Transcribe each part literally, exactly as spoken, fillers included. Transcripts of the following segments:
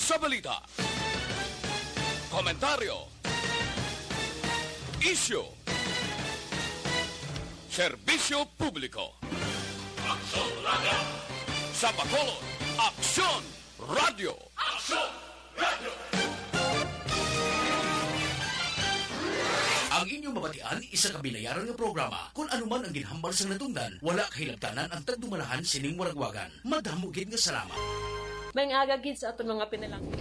Sa balita, komentaryo, isyu, serbisyo publiko. Aksyon Radio. Sa Bacolod, Aksyon Radio. Aksyon Radio. Ang inyong mabatian, isa ka binayaran nga programa. Kung ano man ang ginhambal sang natungdan, wala kahilabtanan ang tagdumalahan sining waragwagan. Madamo gid nga salamat. Maayong aga gid sa aton mga pinalangga.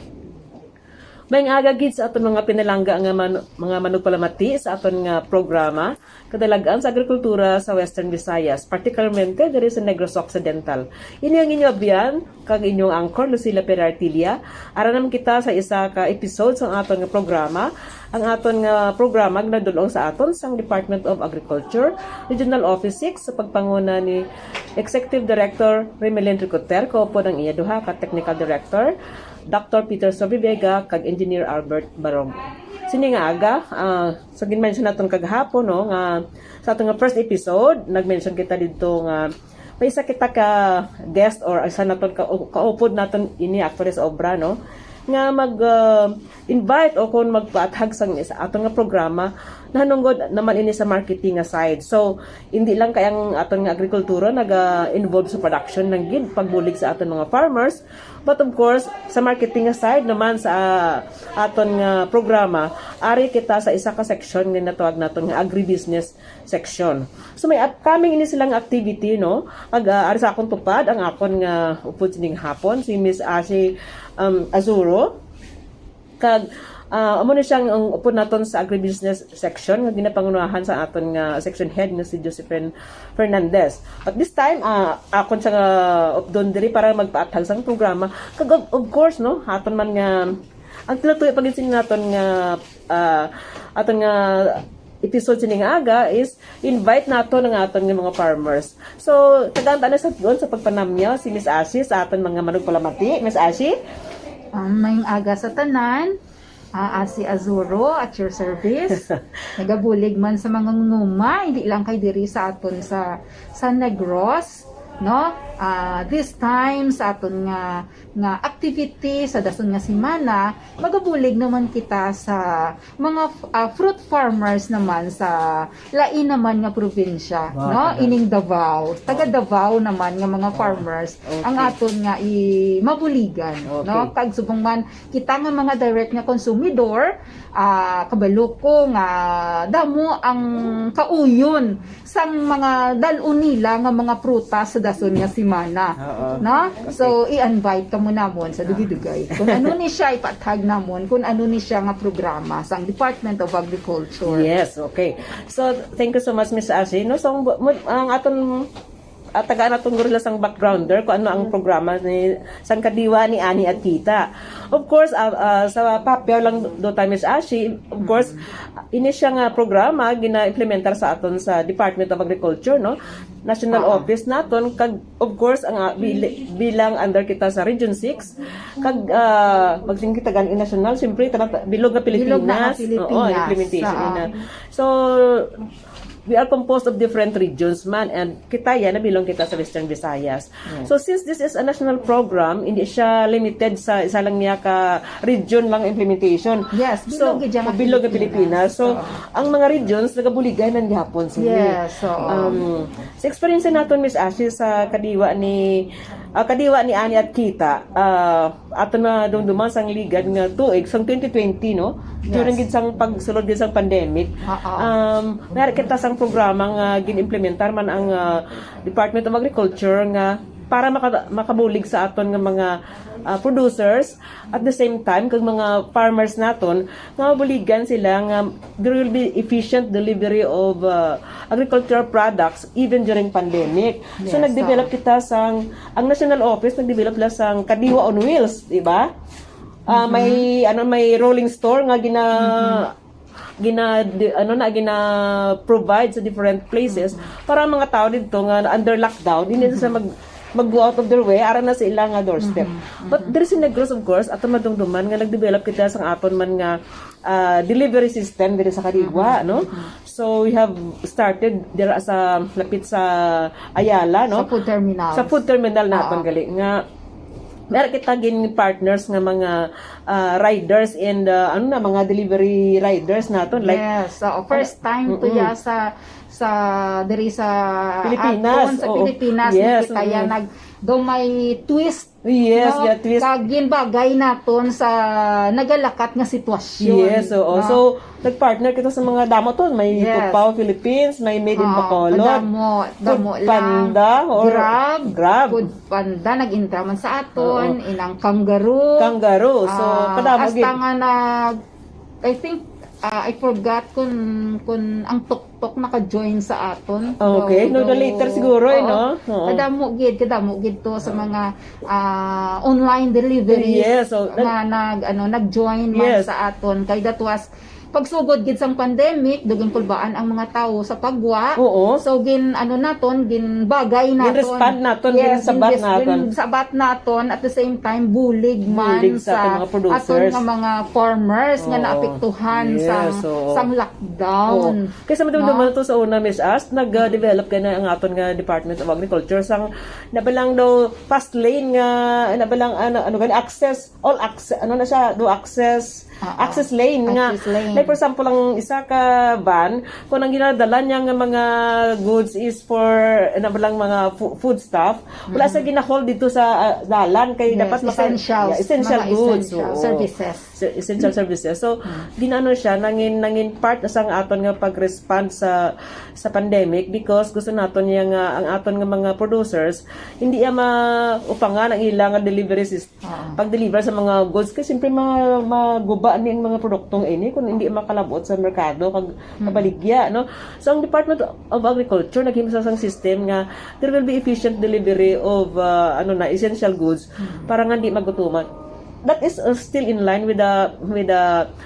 Maayong aga gid sa aton mga pinalangga nga man-, mga manugpalamati sa aton nga programa, Kadalag-an sa Agrikultura sa Western Visayas, particularmente diri sa Negros Occidental. Ini ang inyo abyan, kag inyong anchor, Lucila Perartilia. Ara naman kita sa isa ka episode sa aton nga programa. Ang aton nga programa ginadul-ong sa aton sang Department of Agriculture, Regional Office six, sa pagpanguna ni Executive Director Remelin Ricoter, kaupod ang iya duha ka Technical Director, Doctor Peter Sobi Vega, kag Engineer Albert Barong. Sini nga aga, ah, sa ginmention naton kagahapon, no, nga sa aton nga first episode, nagmention kita didto nga may isa kita ka guest or isa naton ka, kaupod naton ini actually sa obra, no, nga mag, ah, invite o kung magpaathag sang sa aton nga programa, nahanungod naman ini sa marketing nga side. So, hindi lang kay ang aton nga agrikultura naga-involve sa production lang gid, pagbulig sa aton mga farmers, but of course, sa marketing nga side naman sa, ah, aton nga programa, ari kita sa isa ka section nga natawag naton nga agribusiness section. So, may upcoming ini silang activity, no? Ag, ah, ari sa akong tupad, ang akon nga upod sining hapon, si Miss Ashi, um, Azuro. Kag, ah, amo ni siya ang upod naton sa agribusiness section nga ginapangunahan sa aton nga section head nga si Josephine Fernandez. But this time, ah, akon siya nga updon diri para magpaathag sang programa. Kag of, of course, no, aton man nga, ang tinutuyo pa gid sini naton nga, ah, aton nga episode sini nga aga is invite naton ang aton nga mga farmers. So, tagaan ta na sa, doon sa pagpanamyaw si Miss Ashi sa aton mga manugpalamati. Miss Ashi? Um, maayong aga sa tanan. Ah, Ashi Azuro at your service. Nagabulig man sa mga nguma, hindi lang kay diri sa aton sa, sa Negros, no? Ah, this time sa aton nga, nga activity sa dason nga semana, magabulig naman kita sa mga f-, ah, fruit farmers naman sa lain naman nga probinsya, Wow, no? taga Ining Davao. Taga Davao naman nga mga farmers ang Okay. aton nga i-, mabuligan, no? Okay. Kag subong man kita nga mga direct nga konsumidor, ah, kabalo ko nga damo ang kauyon sang mga dal-on nila nga mga prutas sa dason nga semana. Oo. No? Okay. So, i-invite kamo namon sa dugay-dugay. Kung ano ni siya, ipatag namon, kung ano ni siya nga programa sang Department of Agriculture. Yes, okay. So, thank you so much, Miss Ashi. No, so, ang bu-, mu-, ang aton, ah, tagaan naton gorilla sang backgrounder kung ano ang programa ni sang Kadiwa ni Ani at Kita. Of course, ah, ah, sa papel lang do tayo, Miss Ashi, of course, ini siya nga programa gina-implementar sa aton sa Department of Agriculture, no? National Oo. Office naton, kag of course, ang, ah, bili-, bilang under kita sa Region six, kag, ah, magsiging kita gani national, siyempre, tana-, bilog nga Bilog na Pilipinas. Pilipinas. Oo, Pilipinas. Implementation Oo. ina. So, we are composed of different regions man, and kita yan, nabilong kita sa Western Visayas. Yes. So, since this is a national program, hindi siya limited sa isa lang niya ka region lang implementation. Yes, bilog So, gid siya nga bilog nga Pilipinas. Pilipinas. So, Oo. ang mga regions, nagabuligay man gihapon sila. Yes, oo. Um, sa experience naton, Miss Ashley, sa Kadiwa ni, ah, Kadiwa ni Ani at Kita, ah, aton na dumduman sang ligad nga tuig, sang twenty twenty, no? Yes. During gid sang pagsulod gid sang pandemic, Oo. um, may kita sang programa nga gin-implementar man ang, ah, Department of Agriculture nga para maka-, makabulig sa aton nga mga, ah, producers, at the same time, kag mga farmers naton, nga mabuligan sila nga there will be efficient delivery of, ah, agricultural products even during pandemic. So, Yes, nag-develop oo. kita sang, ang National Office nag-develop na sang Kadiwa on Wheels, di ba? Ah, Mhm. may, ano, may rolling store nga gina-, Mhm. gina-, di-, ano na, gina-provide sa different places Mhm. para ang mga tao dito nga under lockdown, hindi na sila Mhm. mag-, mag-go out of their way, ara na sa ila nga doorstep. Mhm. But Mhm. there is a Negros, of course, aton madumduman nga nag-develop kita sa aton man nga, ah, delivery system diri sa Kadiwa, Mhm. no? Mhm. So, we have started there sa lapit sa Ayala, no? Sa food terminal. Sa food terminal naton Oo. gali nga Meron kita gin partners nga mga, ah, riders and, ah, ano na, mga delivery riders naton, like, Yes, so first time to Mm-mm. ya sa sa diri sa Pilipinas, aton, sa oo. Pilipinas, Yes, kita ya oo. nag do may twist, Yes, no? Yeah, twist. Kag ginbagay naton sa nagalakat nga sitwasyon. Yes, oo. No? So, nag-partner kita sa mga damo to. May Yes. Tupaw Philippines, may Made in Oo, Bacolod. kadamo, damo Food lang. Panda or Grab. Grab. Food Panda, nag-intra man sa aton, Oo. Inang Kangaroo. Kangaroo. So, Ah, kadamo hasta gid. nga nag, I think, ah, I forgot kung, kung ang tuktok naka-join sa aton. Okay, no, Though- the later siguro, eh, oo. no? Oo. Kadamo gid, kadamo gid to sa mga ah, online deliveries Yes, so, nga nag, ano, nag-join man Yes. sa aton. Kay that was, pagsugod gid sang pandemic, dugay kulbaan ang mga tawo sa pagwa. Oo. So, gin, ano naton, ginbagay naton. Gin-respond naton, Yes, ginsabat gin-, naton. Ginsabat naton, at the same time, bulig man Bulig sa sa aton mga producers. aton nga mga farmers nga Oo. naapektuhan Yes, sang, oo. sang lockdown. Oo. Kaysa madumduman to sa una, Miss As, nag-develop ka na ang aton nga Department of Agriculture sang nabalang daw fast lane nga, nabalang, ano, ano gani, access, all access, ano na siya, do access, Oo. access lane nga. Access lane. Like, for example, ang isa ka van, kung ang ginadala niya nga mga goods is for, nabalang mga fo- food stuff, wala siya ginahold dito sa, ah, dalan kay Yes, dapat maka- essentials, Yeah, essential mga goods. essential Oo. services. Se- essential services. So, ginano siya, nangin, nangin part na sang aton nga pag-respond sa sa pandemic because gusto naton niya nga ang aton nga mga producers hindi iya maupangan ang ila nga delivery system. Oo. Pag-deliver sa mga goods, kasi siyempre ma- maguba ni ang mga produktong ini kung hindi makalabot sa merkado kag mabaligya, no? So, ang Department of Agriculture naghimo sa sang system nga there will be efficient delivery of, uh, ano na, essential goods para nga di magutuman. That is, uh, still in line with the with the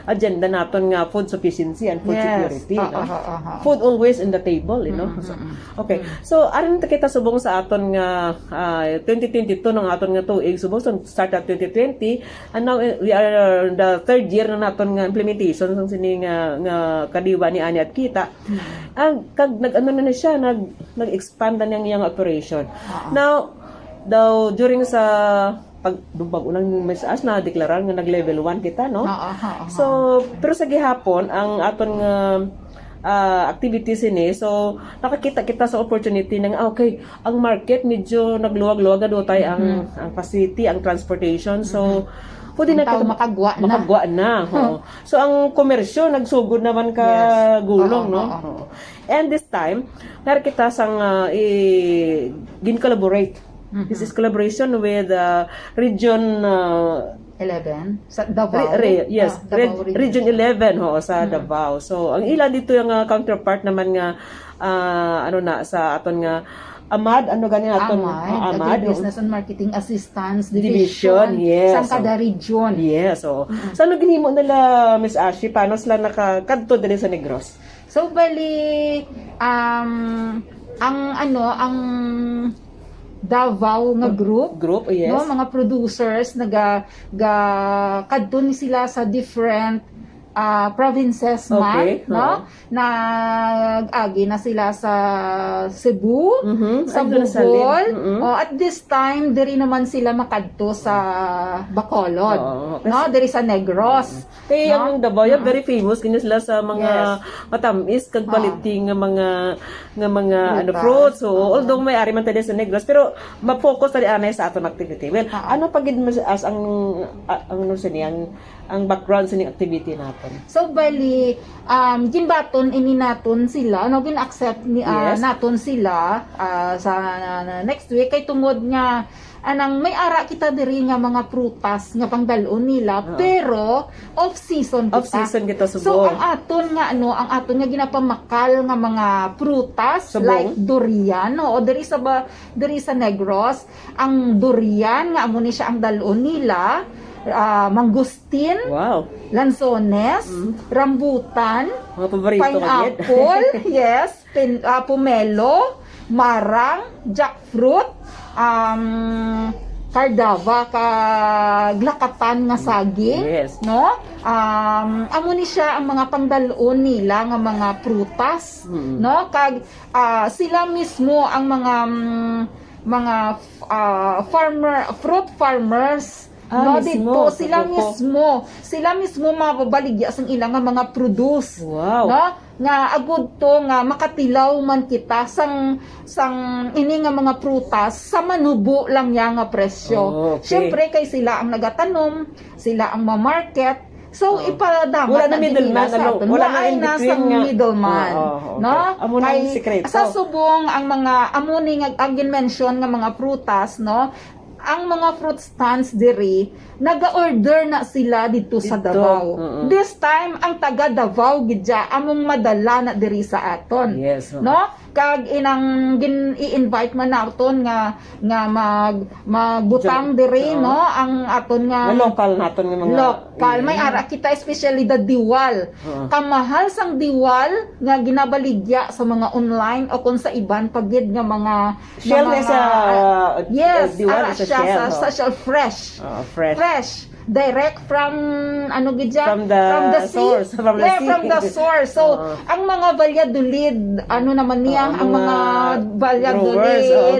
agenda naton nga food sufficiency and food Yes. security, Oo, no? oo, oo. Food always in the table, you know? Mm, So, mm, mm. Okay. So, aron ta kita subong sa aton nga, ah, twenty twenty-two, nang aton nga tuig, subong sa start at twenty twenty, and now, eh, we are the third year na naton nga implementation sang sini nga, nga kadiwa ni ani at kita. Ang kag nag-ano na, na siya, nag nag-expand na niyang iyang operation. Oo. Now, daw during sa pag dubag unang message na deklarar nga nag level one kita, no? Oo, oo, oo. So, pero sa gihapon ang aton nga, ah, activities ini, so nakakita kita sa opportunity na nga, ah, okay, ang market medyo nagluwag-luwag na dutay ang ang facility, ang transportation. So, pwede Ang na tao kita makagwa na. Makagwa na. Oo. So ang komersyo nagsugod naman ka Yes. gulong, Oo, no? oo. Oo. And this time, meron kita sang, ah, i gin-collaborate. This is collaboration with, uh, region, uh, Eleven? Sa Davao? Re- re- yes, Ah, Davao Reg- Region eleven, ho, sa Davao. So, ang ila dito yung, uh, counterpart naman nga, uh, ano na, sa aton nga AMAD, ano gani aton? AMAD, Ah, AMAD, Agribusiness and Marketing Assistance Division, Division, yes. Sang kada region. Yes, oo. So, ano ginhimo nila, Miss Ashley? Paano sila nakakadto diri sa Negros? So, bali, um, ang ano, ang Davao nga group, Group, yes. no, mga producers, naga, ga, kadto ni sila sa different, ah, provinces man, Okay, no? oo. Nag-agi na sila sa Cebu, Mhm. sa Ay, doon sa Bohol. Lib-, mhm. Oh, at this time, diri naman sila makadto sa Bacolod, Oo, no? Diri sa Negros. Kay No? ang Davao, yung very famous gini sila sa mga Yes. matamis kag Ah. baliti nga mga nga mga ano, Prutas. fruits. So, Ah. although may ari man tayo sa Negros, pero ma-focus tayo anay sa aton activity. Well, Ah. ano pa gid mas as ang a- ang ano sini ang ang background sini activity natin? So, bali, um, ginbaton ini naton sila, no, gin-accept ni, ah, Yes. naton sila, ah, sa next week kay tungod nga anang may ara kita diri nga mga prutas nga pangdalon nila, Oo. pero off season kita. Off season kita, So, subong. Ang aton nga ano, ang aton nga ginapamakal nga mga prutas Subong. Like durian, no, o diri sa ba, diri sa Negros, ang durian nga amo ni siya ang dal-on nila, ah, mangustin, Wow. lansones, Mm. rambutan, Mga paborito ko gid. Pineapple, yes, pin, ah, pomelo, marang, jackfruit, um, cardava, kag lakatan nga saging, Yes. no? Um, amo ni siya ang mga pangdal-on nila nga mga prutas, Mm. no? Kag, ah, sila mismo ang mga, mm, mga ah, farmer, fruit farmers, Ah, no, mismo, dito sila grupo. Mismo, sila mismo mababaligya sang ila nga mga produce, Wow. no? Nga agud to nga makatilaw man kita sang sang ini nga mga prutas sa manubo lang niya nga presyo. Oh, okay. Siyempre kay sila ang nagatanom, sila ang ma-market. So, Oh. ipadama Wala na na din nila middleman, sa ano, aton. wala na Wala in na between sang nga. middleman, Oo, okay. no? Amo na Kay ang sikreto. sa subong ang mga amo ni nga ang gin-mention nga mga prutas, no? Ang mga fruit stands diri, naga-order na sila dito sa Dito, Davao. oo. This time, ang taga Davao gid siya among madala na diri sa aton. Yes, oo. No? Kag inang gin i-invite man naton nga nga mag magbutang Diyan, diri, oo. no? Ang aton nga Nga local naton nga mga local. May Mm. ara kita, especially the Diwal. Oo. Kamahal sang Diwal nga ginabaligya sa mga online o kung sa iban pa gid nga mga Shell mga, is a, uh, yes, Diwal ara is a siya shell, sa, oh. sa shell, fresh. Oo, fresh. Fresh. Direct from, ano gid siya? From the From the sea. source, from the Yeah, sea. from the source. So, Oo. ang mga Valladolid, ano naman niya, Oo, ang mga mga Valladolid, growers, oo.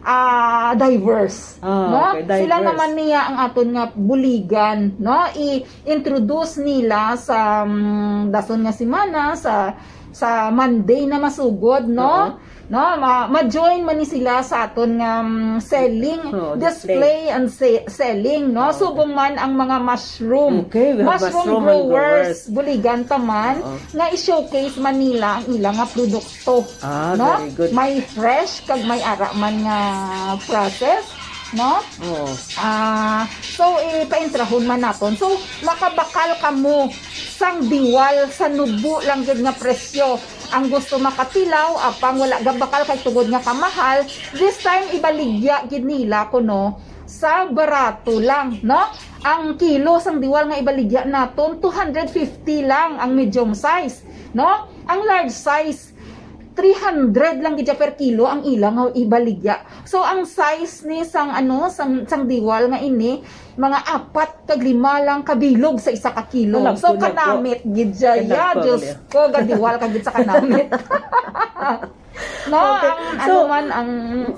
ah, divers, Ah, no? okay, Sila divers. naman niya ang aton nga buligan, no? I-introduce nila sa, mm, dason nga semana, sa sa Monday na masugod, no? Oo. No, ma- ma-join man ni sila sa aton nga, mm, selling, Oo, display. display and se- selling, no? Oo. Subong man ang mga mushroom. Okay, we have Mushroom mushroom and growers, growers. Buligan ta man, Oo. nga i-showcase man nila ang ilang nga produkto, Ah, no? very good. May fresh kag may ara man nga process, no? Oo. Ah, so ipaintrahon man naton. So makabakal kamo sang Diwal sa nubo lang gid nga presyo. Ang gusto makatilaw, apang wala gabakal kay tungod nga kamahal, this time ibaligya gid nila kuno sa barato lang, no? Ang kilo sang Diwal nga ibaligya naton, two hundred fifty lang ang medium size, no? Ang large size, three hundred lang gid siya per kilo ang ila nga ibaligya. So ang size ni sang, ano, sang, sang Diwal nga ini, mga apat kag lima lang kabilog sa isa ka kilo. Kalag So ko na po. kanamit gid siya. Kalag Ya, ko Diyos ulit. ko, gadiwal ka gid sa kanamit. No, Okay. ang So, ano man, ang,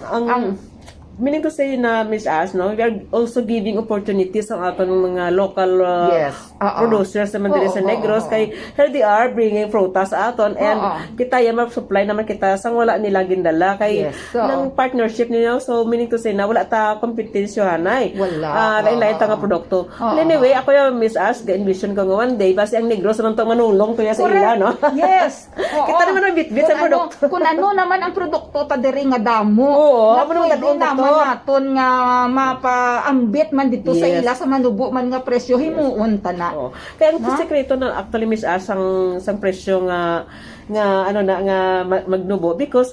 ang ang meaning to say na, Miss Ash, no, we are also giving opportunities sa aton mga local, uh, Yes. Oo. producers naman diri Oo, sa oo, Negros. oo. Kay here they are bringing prutas sa aton, and Oo. kita ya ma-supply naman kita sang wala nila gindala. Kay Yes, oo. ng partnership nila, so meaning to say na wala ta kompetensyohanay. Wala. Ah, lain-lain ta nga Oo. produkto. Oo. Well, anyway, ako ya, Miss Ash, ga-envision ko nga one day, basi ang Negros naman to manulong to ya sa Correct. ila, no? Yes. Oo. Kita naman ang bitbit Kung sa ano, produkto. kung ano naman ang produkto ta diri nga damo. Oo, Nga amo naman pwede ang naman produkto. naton nga mapaambit man dito sa Yes. ila sa manubo man nga presyo, himuon ta na. Oo. Kaya ang No? sekreto na actually, Miss Ash, sang, sang presyo nga, nga, ano na, nga ma-, magnubo, because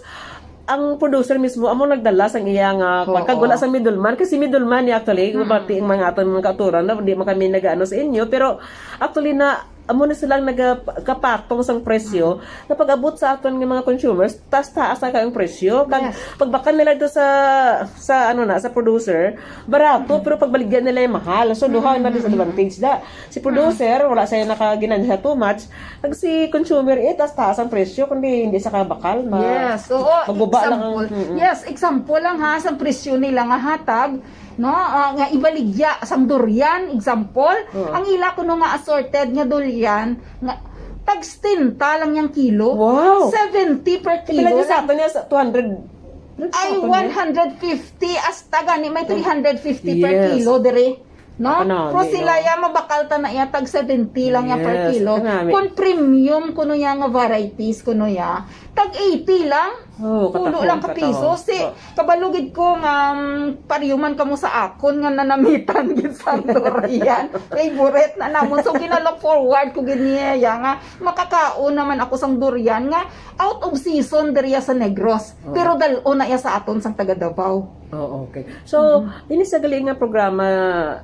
ang producer mismo amo nagdala sang iya nga Oo. kag wala sang middleman, kasi middleman ni actually, Mm. bati ang mga aton mga kautoran na di man kami nagaano sa inyo, pero actually na amo na silang nagakapatong sang presyo, Mm. na pag-abot sa aton nga mga consumers, taas-taas na kayong presyo. Kag Yes. pagbakal nila dito sa, sa, ano na, sa producer, barato, Mm. pero pagbaligyan nila yung mahal. So, duha na Mm-hmm. disadvantage da. Si producer, wala siya nakaginansya too much. Kag si consumer, eh, taas-taas ang presyo, kundi hindi sa kabakal, ma-, Yes, oo, maguba lang ang, example. mm-mm. Yes, example lang ha, sa presyo nila nga hatag, no? Ah, nga ibaligya sang durian, example, Oo. ang ila kuno nga assorted nga durian, nga tag setenta lang yang kilo. Wow! Seventy per Kapila kilo dyan sa lang. aton niya sa two hundred? Ay, Sa aton niya? one hundred fifty, hasta gani may three hundred fifty per Yes. kilo diri. No? Ako na, Pero di, sila no? ya, mabakal ta na ya, tag seventy lang ya per Yes, kilo. kanami. Kung premium kuno ya nga varieties kuno ya, tag eighty lang. Oh, Pulo katahom, lang ka piso. katahom. Si, Oh. kabalo gid ko nga, um, pariyo man kamo sa akon nga nanamitan gid sa durian. Favorite na namon. So, gina-look forward ko gid niya ya nga makakaon naman ako sang durian nga out of season diriya sa Negros. Oh. Pero dal-on na iya sa aton sang taga Davao. Oh, okay. So, Mm. ini sa gali nga programa,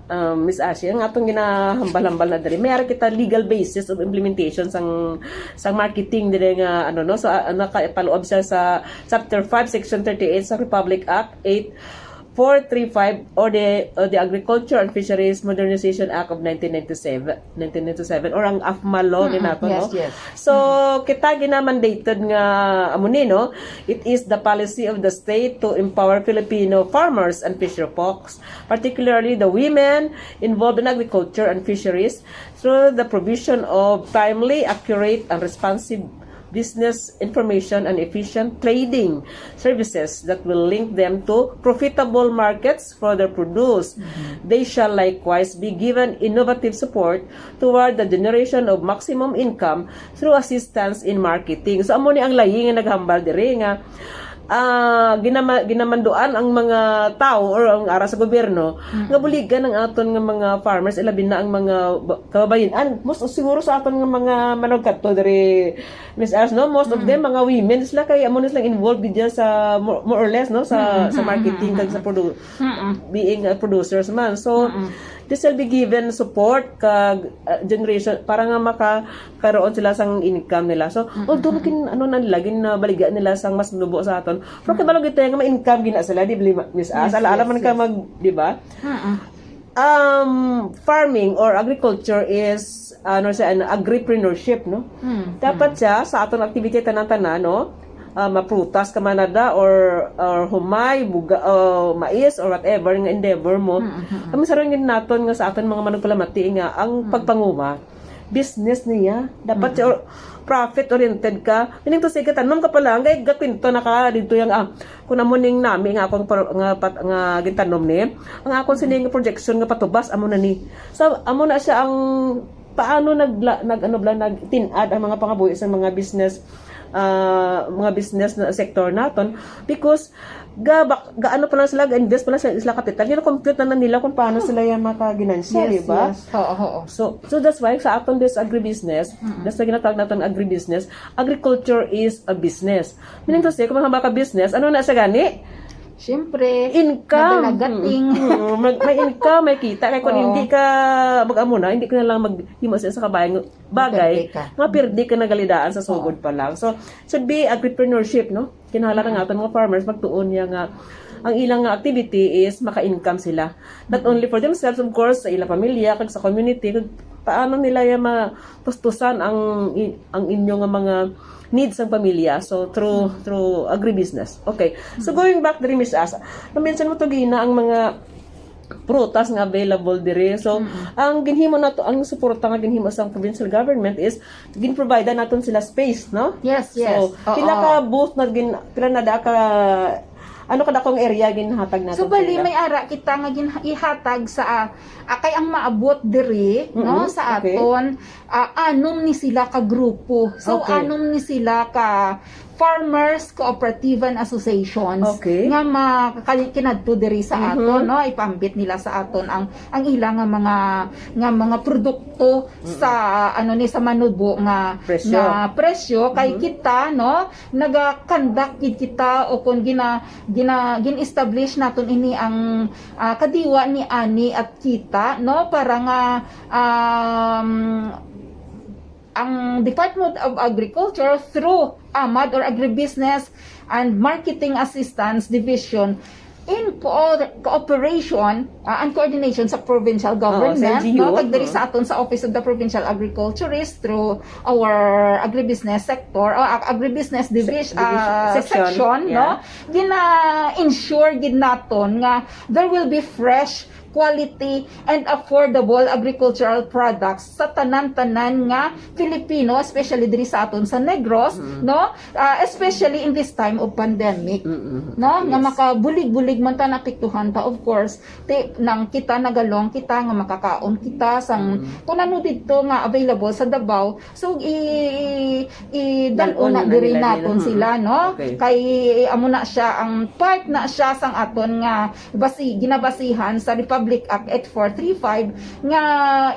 um, Miss Ashley, ang atong ginahambal-hambal na diri, may ara kita legal basis of implementation sang, sang marketing diri nga, ano, no? So, ah, nakapaluab siya sa Chapter five, Section thirty-eight sa Republic Act eight four three five, or the, or the Agriculture and Fisheries Modernization Act of nineteen ninety-seven, nineteen ninety-seven, or ang AFMA law ni Mm-mm. nato, Yes, no? yes. So, kita ginamandated nga amo ni, no? It is the policy of the state to empower Filipino farmers and fisher folks, particularly the women involved in agriculture and fisheries, through the provision of timely, accurate, and responsive business information and efficient trading services that will link them to profitable markets for their produce. Mm-hmm. They shall likewise be given innovative support toward the generation of maximum income through assistance in marketing. So, amo ni ang layi nga naghambal diri nga, ah, ginama-, ginamanduan ang mga tawo or ang ara sa gobyerno Mm. nga buligan ang aton nga mga farmers, ilabi na ang mga ba-, kababayen-an. Most, siguro sa aton nga mga manugkadto diri, Miss As, no? Most of Mm. them, mga women sila, kay amo na silang involved gid dyan sa, more, more or less, no? Sa, Mm, sa mm, marketing, mm, kag sa mm. produ-, Mm. being, uh, producers man. So, Mm. this will be given support kag, uh, generation para nga makakaroon sila sang income nila. So, Mm, although mm, mm. kin-, ano na nila, ginabaligya nila sang mas nubo sa aton. Pero Mm. kabalo gid tayo nga may income gina sila, di ba, Miss As? Yes, Ala-ala yes, man ka yes. mag, di ba? Mm, mm. Um, farming or agriculture is, ano siya, an agripreneurship, no? Mm, Dapat mm. siya sa aton activity tanan-tanan, no? Ah, maprutas ka man nada or, or humay, buga, o mais or whatever nga endeavor mo. Mm, mm, mm. Kami sa rin naton nga sa aton mga manugpalamati nga ang Mm. pagpanguma, business niya. Dapat Mm. siya or-, profit oriented ka. Meaning to say, gatanom ka pala, ang gay gakwento na ka dito yung, ah, kung amo ning nami nga akong par-, nga pat-, nga gintanom ni, ang akong sini nga projection nga patubas, amo na ni. So, amo na siya ang paano nagla-, nag-, ano bala, nagtin-ad ang mga pangabuhi sa mga business, ah, mga business na sector naton, because ga, bak-, ga ano pa lang sila, ga-invest pa lang sila, sila kapital, gina-compute na, na nila kung paano sila yung makaginansya, Yes, di ba? yes. Oo, oo. So, so that's why sa aton this agribusiness, Mm-mm. that's why ginatawag naton agribusiness, agriculture is a business. Meaning to say, kung mahambal ka business, ano na siya gani? Siyempre, Income. madalagating. Mm, mm, mag-, may income, may kita. Kaya kung Oo. hindi ka mag-amo na, hindi ka na lang maghimo sa isa ka bagay, bagay Maperde ka. nga pirdi ka nagalidaan sa sugod Oo. pa lang. So, should be agripreneurship, no? Kinahanglan Mm. nga aton mga farmers magtuon niya nga ang ilang nga activity is maka-income sila. Not Mm. only for themselves, of course, sa ilang pamilya, kag sa community, kag paano nila ya matustusan ang i-, ang inyo nga mga needs sang pamilya. So, through, Mm. through agribusiness. Okay. So, Mm. going back diri, Miss As, na-mention mo to gina ang mga prutas nga available diri. So, Mm. ang ginhimo nato, ang suporta nga ginhimo sa provincial government is gin-provide naton sila space, no? Yes, yes. So, Oo. pila ka booth na gin-, pila na da ka, ano ka dakong area ginhatag naton So, bali, sa ila? may ara kita nga gin-, ihatag sa, ah, ah, kay ang maabot diri, no, Mm-mm. sa Okay. aton, ah, anom ni sila ka grupo. So, Okay. anom ni sila ka farmers, cooperative and associations Okay. nga makakali-, kinadto diri sa Mhm. aton, no? Ipaambit nila sa aton ang, ang ila nga mga, nga mga produkto Mm-mm. sa, ano ni, sa manubo nga, Presyo. nga presyo. Kay Mhm. kita, no, naga-conduct gid kita o kung gina-, gina-, gin-establish naton ini ang, ah, kadiwa ni Ani at kita, no, para nga, um, ang Department of Agriculture through AMAD or Agribusiness and Marketing Assistance Division in co-, cooperation, ah, and coordination sa provincial Oo, sa government, L G U, no? Kag diri oo. sa aton sa Office of the Provincial Agriculturist through our agribusiness sector, o ag-, agribusiness Se-, divis-, division, ah, section, section, no? yeah. Gina-ensure gid naton nga there will be fresh, quality, and affordable agricultural products sa tanan-tanan nga Filipino, especially diri sa aton sa Negros, Mm. no? Ah, especially in this time of pandemic, Mm-mm. no? Nga Yes. makabulig-bulig man ta, naapektuhan ta, of course, ti-, nang kita, nagalong kita, nga makakaon kita, sang, Mm. kung ano dito nga available sa Davao. So, i-, i-, i-, Dal-on dal-on na na diri nila naton din. sila, no? Okay. Kay, amo na siya, ang part na siya sang aton nga basi-, ginabasihan sa Republic Act eight four three five nga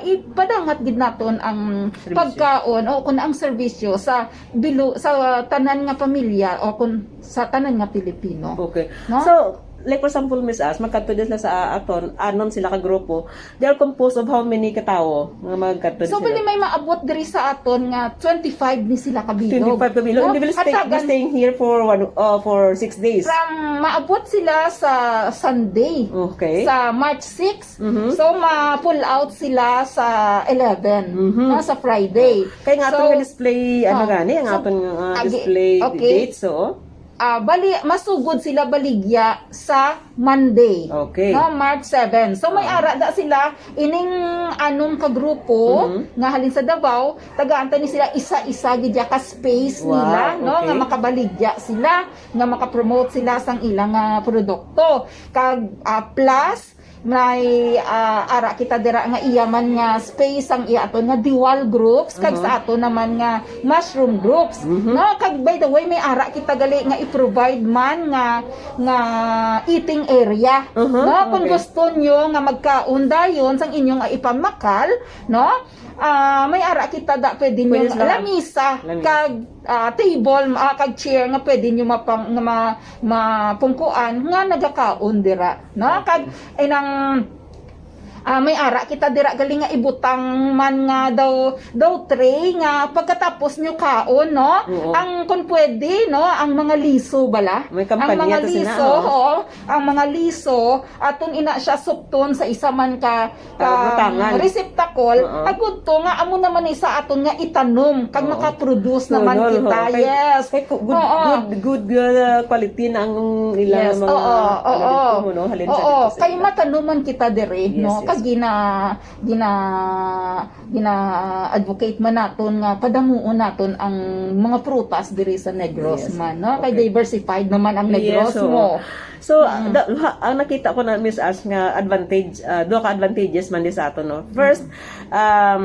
ipadangat gid naton ang Serbisyo. pagkaon o kun ang serbisyo sa bilo-, sa tanan nga pamilya o kun sa tanan nga Pilipino. Okay. No? So, Like, for example, Miss As, magkadto din sila sa aton, anom sila ka grupo. They are composed of how many ka tawo nga magkadto So, sila? Bali may maabot diri sa aton nga twenty-five ni sila ka bilog. Twenty-five ka bilog. No? And they will stay, be Hatagan staying here for one, uh, for six days. From, maabot sila sa Sunday. Okay. Sa March six. Mhm. So, ma-pull out sila sa eleven, Mhm. no, sa Friday. Kay nga aton So, nga display, ano oh, gani, ang so, aton nga agi-, display okay. date, so? Ah, bali, masugod sila baligya sa Monday. Okay. No, March seven. So, may Ah. ara da sila, ining anom ka grupo Mhm. nga halin sa Davao, tagaan ta ni sila isa-isa gid ya ka space Wow, nila, no, nga okay. makabaligya sila, nga makapromote sila sang ilang, ah, produkto. Kag, ah, plus, may, ah, ara kita dira nga iya man nga space ang iya aton nga diwal groups, kag Mhm. sa aton naman nga mushroom groups. Mhm. No, kag by the way, may ara kita gali nga i-provide man nga, nga eating area. Mhm, No, kung okay. gusto nyo nga magkaon dayon sang inyong, ah, ipamakal, no? Ah, may ara kita da pwede nyo Pwede sila. lamisa, Lamisa. kag, ah, table, ah, kag chair nga pwede nyo mapang-, nga ma-, mapungkuan nga nagakaon dira, no? Kag, ay nang, ah, may ara kita dira gali nga ibutang man nga daw, daw tray nga pagkatapos nyo kaon, no? Oo. Ang, kung pwede, no, ang mga liso bala. May Ang kampanya mga to sila, liso, oo. oo, ang mga liso, aton ina siya supton sa isa man ka, Ah, ka butangan. receptacle, Oo. agud to nga amo naman ni sa aton nga itanom, kag Oo. makaproduce naman Tunol, kita. oo. Kay, Yes. kay ku-, good, Oo. good, good, uh, quality na ang ilang Yes, mga, oo, ano oo. dito mo, no? Halin sa Oo, dito sa kay ila. matanuman kita diri, Yes, no? yes. Kag gina-, gina-, gina-advocate man naton nga padamuon naton ang mga prutas diri sa Negros Yes. man, no? Kay Okay. diversified naman ang Yes, Negros oo. mo. So, Mm. the, ha, ang nakita ko na, Miss Ash, nga advantage, ah, duha ka advantages man di sa ato, no? First, Mm. um,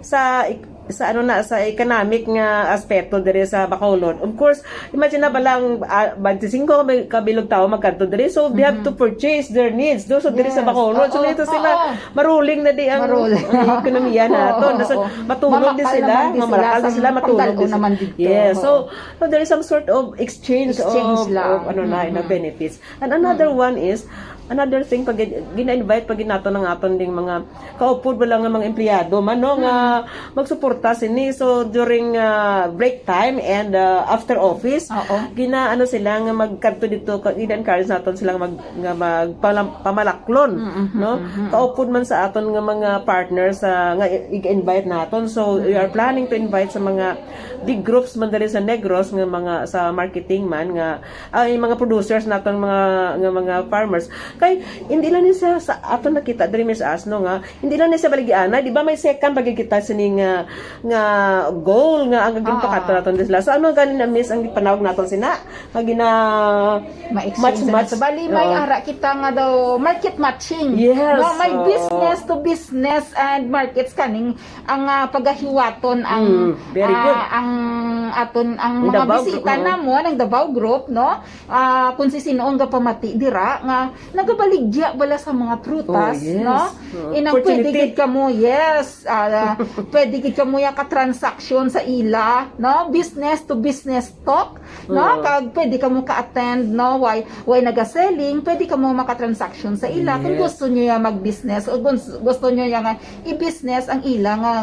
sa ik-, sa ano na, sa economic nga aspeto diri sa Bacolod. Of course, imagine na ba lang, ah, twenty-five ka bi-, ka bilog tawo magkadto diri. So, they have Mhm. to purchase their needs do. So, diri sa Yes. Bacolod. So, Oo. dito sila, Oo. maruling na di ang, Maruling. ang ekonomiya Oo, nato. oo, Nasa, oo. matulog din Mamakal sila, naman din sila mamakal din sa sila, matulog pagdalo din sila. naman dito. Yes. Oo. So, so, there is some sort of exchange Exchange of, lang. of ano na, na Mhm. benefits. And another Mm. one is, another thing, pag gin-, gina-invite pag nato ng aton ding mga kaupod, wala nga mga empleyado man, no, nga Mm. magsuporta sini. So, during, ah, break time and, ah, after office, Oo. gina-, ano sila nga magkadto dito, ka-, gina-encourage naton sila nga mag-, nga magpalam-, pamalaklon, Mm, mm, no? mm, mm. Kaupod man sa aton nga mga partners, ah, nga i-, i-invite naton. So, we are Mm. planning to invite sa mga big groups man dali sa Negros nga mga sa marketing man nga ay, mga producers naton, mga, nga mga farmers. Kay, hindi lang ni siya sa aton nakita diri, Miss As, no, nga, hindi lang ni siya baligianay. Di ba, may second pagkikita sini nga, nga goal nga ang Oo. ginpakato naton din sila. So, ano gani na, Miss, ang panawag naton sina? Nga gina-, Ma-exchange match, na match. sa bali, may Oo. ara kita nga daw market matching. Yes, No, may oo. business to business and markets kaning ang, ah, pagahiwaton ang, Mm, very good. ah, ang aton, ang Ang mga Davao bisita Group, oo. namo, ang Davao Group, no? Ah, kung si sino ang gapamati dira, nga nagabaligya bala sa mga prutas, Oh, yes. no? Oo. Inang pwede Opportunity. gid kamo, yes, ah, pwede gid kamo ya ka-transaction sa ila, no? Business to business talk, no? Oo. Kag pwede kamo ka-attend, no? Why, why naga-selling, pwede kamo maka-transaction sa ila. Kung Yes. gusto nyo ya mag-business o gusto, gusto nyo ya nga i-business ang ila nga,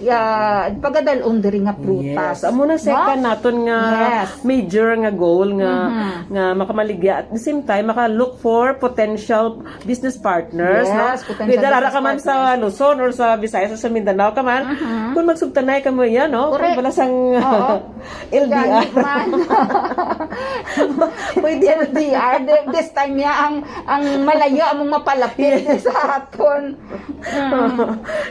ah, pagadalon diri nga prutas. Yes. Amo na No? second naton nga Yes. major nga goal nga, Mhm. nga makamaligya. At the same time, maka-look for potential business partners, Yes, no? potential Whether ara business ka man sa partners. Luzon or sa Visayas o sa Mindanao ka man, Mhm. kung magsugtanay ka mo yan, no? Correct. Kung wala sang Oo. L D R. Ganit man. Pwede. L D R. Di-, this time niya, ang, ang malayo among mapalapit Yes. sa aton. Mm.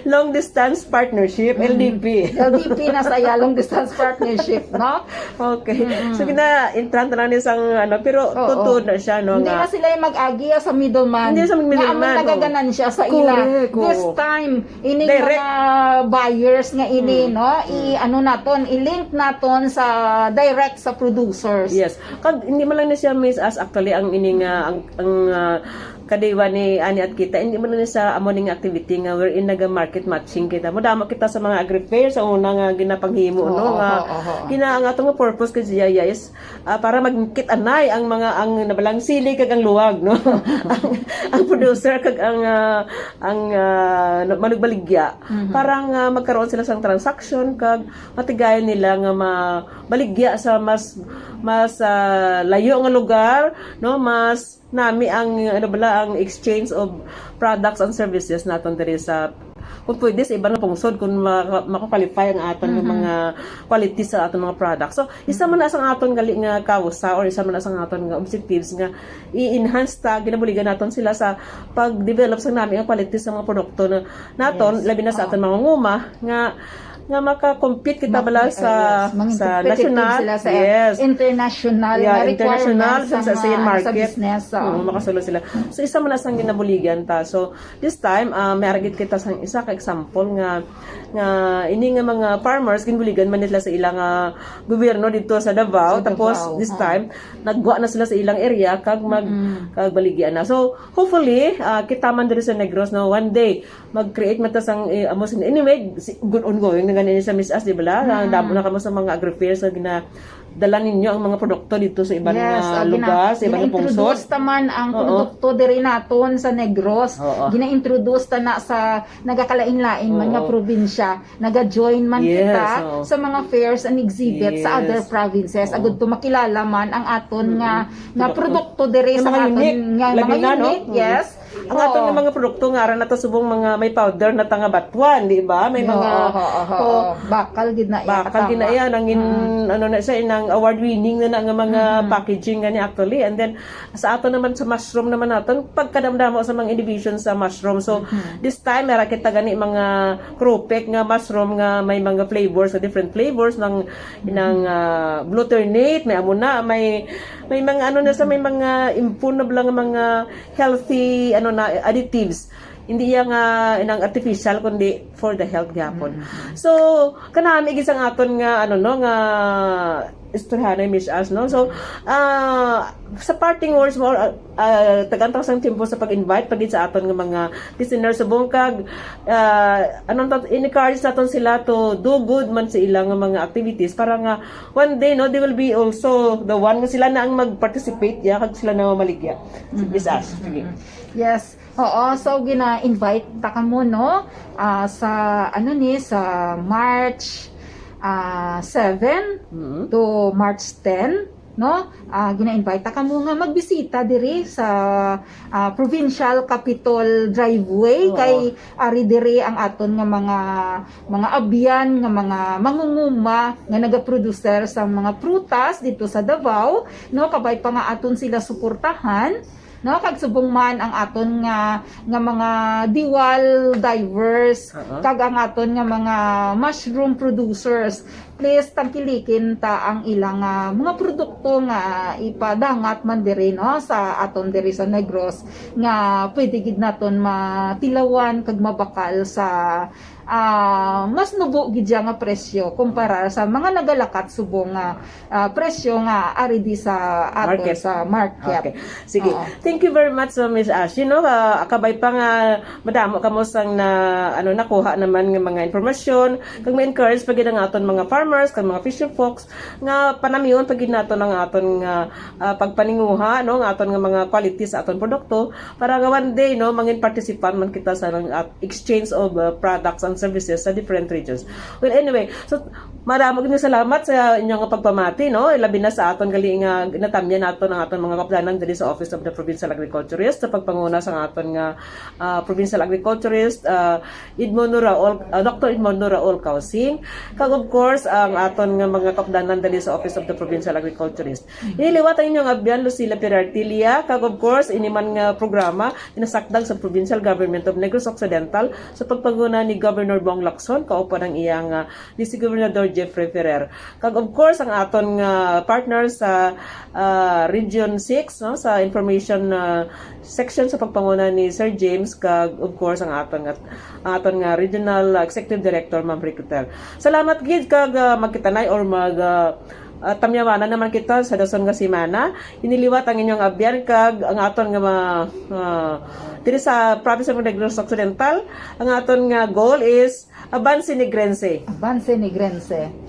Long distance partnership, Mm. L D P. L D P na saya, long distance partnership, no? Okay. Mm-mm. So, gina-entrant na lang ni sang, ano, pero Oo. totoo na siya, no, Hindi nga na sila yung mag-agi sa middleman. Hindi sa Nga among middleman, oh. nagaganansya sa ila. Correct, This oo. time, ining Direct. mga buyers nga ini, Mm. no? I, Mm. ano naton, i-link naton sa direct sa producers. Yes. Kag hindi man lang ni siya, Miss As, actually, ang ini nga, ang, ang, ah, Kadiwa ni ani at kita, hindi man ni sa amo ning activity nga wherein naga-market matching kita. Madamo kita sa mga agri fair sa una nga ginapanghimo, no, Oo, nga oo, oo. gina-, ang ato nga purpose kay G I I is, ah, para magkit-anay ang mga, ang nabalang sili kag ang luwag, no? Ang, ang producer kag ang, ah, ang, ah, manugbaligya. Mhm. Para nga magkaroon sila sang transaction kag matigayon nila nga mabaligya sa mas, mas, ah, layo nga lugar, no? Mas nami ang, ano bala, ang exchange of products and services naton diri sa, kung pwede, sa iban nga pungsod, kung maka-, maka-qualify ang aton nga Mhm. mga quality sa aton mga products. So, isa man na sang aton gali nga kausa or isa man na sang aton nga objectives nga i-enhance ta, ginabuligan naton sila sa pag-develop sa nami nga quality sa mga produkto na naton, Yes. labi na sa Oo. aton mga nguma nga nga maka-compete kita Mak-, bala ah, sa, yes. Mangin sa competitive national, sila sa yes. international Yeah, na international, requirements sa, sa, sa, sa, sa market. business, oo. Oo, makasulod sila. So, isa man na sang ginabuligan ta. So, this time, ah, may aragit kita sang isa ka example nga, nga ini nga mga farmers, ginbuligan man nila sa ilang, ah, gobyerno dito sa Davao. Sa Tapos, Davao, this oo. time, nagwa na sila sa ilang area, kag mag-, Mm. kag baligya na. So, hopefully, ah, kita man diri sa Negros, no, one day, mag-create man ta sang, eh, amo sin-, anyway, si-, good ongoing na gani sa Miss As, di ba la? Ang Mm. damo na kamo sa mga agri-fairs nga ginadala ninyo ang mga produkto dito sa iban Yes, nga ah, gina-, lugar, sa iban nga pungsod. gina-introduce ta man ang Oo. produkto diri naton sa Negros. Oo. Gina-introduce ta na sa nagakalain-lain man nga Oo. probinsya. Naga-join man Yes, kita oo. sa mga fairs and exhibits sa Yes. other provinces. Oo. Agud to makilala man ang aton nga, Mm-mm. nga Produkto. produkto diri Nga sa mga aton unique. nga Labi mga na, no? unique. Mm. Yes. Ang aton Oo. nga mga produkto nga ara na ta subong mga may powder na ta nga batuan, di ba? May Oo, mga, oo, oo, oo, oo. Bakal gid na iya, bakal gid na katama. iya, nangin-, Mm. ano na siya, inang award-winning na, na nga mga Mm. packaging gani actually. And then, sa aton naman, sa mushroom naman naton, pagkadamdamo sa mga innovation sa mushroom. So, Mm. this time, meron kita gani mga Krupek nga mushroom nga may mga flavors, sa different flavors ng, ng, Mm. ah, glutenate, may amo na, may, may mga ano na sa, may mga imponable nga mga healthy, ano na, additives. Hindi iya nga inang artificial, kundi for the health gyapon. Mm-hmm. So, kanami gid sang aton nga, ano, no, nga istoryahanay, Miss Ash, no? So, ah, sa parting words mo, ah, ah, tagaan ta sang tempo sa pag-invite pa gid sa aton nga mga listeners subong kag, ah, anong tat-, encourage naton sila to do good man sa ilang mga activities para nga one day, no, they will be also the one nga sila na ang mag-participate, ya, kag sila na mamaligya. Mhm. Miss Ash, sige. Mhm. Yes. Oo, so gina-invite ta kamo, no? Ah, sa, ano ni, sa March, ah, seven Mm. to March ten, no? Ah, gina-invite ta kamo nga magbisita diri sa, ah, Provincial Capitol Driveway. Oo. Kay ari diri ang aton nga mga, mga abyan, nga mga mangunguma nga nagaproducer sa mga prutas dito sa Davao, no? Kabay pa nga aton sila suportahan. No, kag subong man ang aton nga, nga mga diwal divers, Oo. kag ang aton nga mga mushroom producers, please tangkilikin ta ang ilang, ah, mga produkto nga ipadangat man diri, no, sa aton diri sa Negros, nga pwede gid naton matilawan kag mabakal sa, ah, mas nubo gid siya nga presyo kumpara sa mga nagalakat subong nga, ah, presyo nga ari di sa aton Market. sa market. Okay. Sige. Oo. Thank you very much, uh, Miss Ash. You know, uh, kabay pa nga madamo kamo sang na, ano, nakuha naman nga mga impormasyon, kag ma-encourage pa gid ang aton mga farmers, kag mga fisher folks, nga panamion pa gid naton ang aton nga, ah, pagpaninguha, no, nga aton nga mga quality sa aton produkto, para nga one day, no, mangin participant man kita sa nang, ah, exchange of, uh, products and services sa different regions. Well, anyway, so, madamo gid nga salamat sa inyong pagpamati, no? Labi na sa aton gali nga natamyan naton ang aton mga kaupdanan diri sa Office of the Provincial Agriculturist sa pagpanguna sa aton nga, ah, Provincial Agriculturist, ah, Edmundo Raul, ah, Doctor Edmundo Raul Causing, kag of course ang aton nga mga kaupdanan diri sa Office of the Provincial Agriculturist. Ini liwat ang inyong abyan, Lucila Perartilia, kag of course, ini man nga programa, ginasakdag sa Provincial Government of Negros Occidental sa pagpanguna ni Governor Bong Lacson, kauban ang iyang, ah, Vice Gobernador Jeffrey Ferrer. Kag of course, ang aton nga partner sa, ah, Region six, no, sa information, ah, section sa pagpanguna ni Sir James, kag of course, ang aton nga, ang aton nga Regional Executive Director, Ma'am Ricotel. Salamat gid kag, ah, magkitanay or mag, ah, Ah, tamyawanan naman kita sa dason nga semana. Iniliwat ang inyong abyan kag ang aton nga ma-, ah, diri sa province of Negros Occidental, ang aton nga goal is Avance Negrense. Avance Negrense.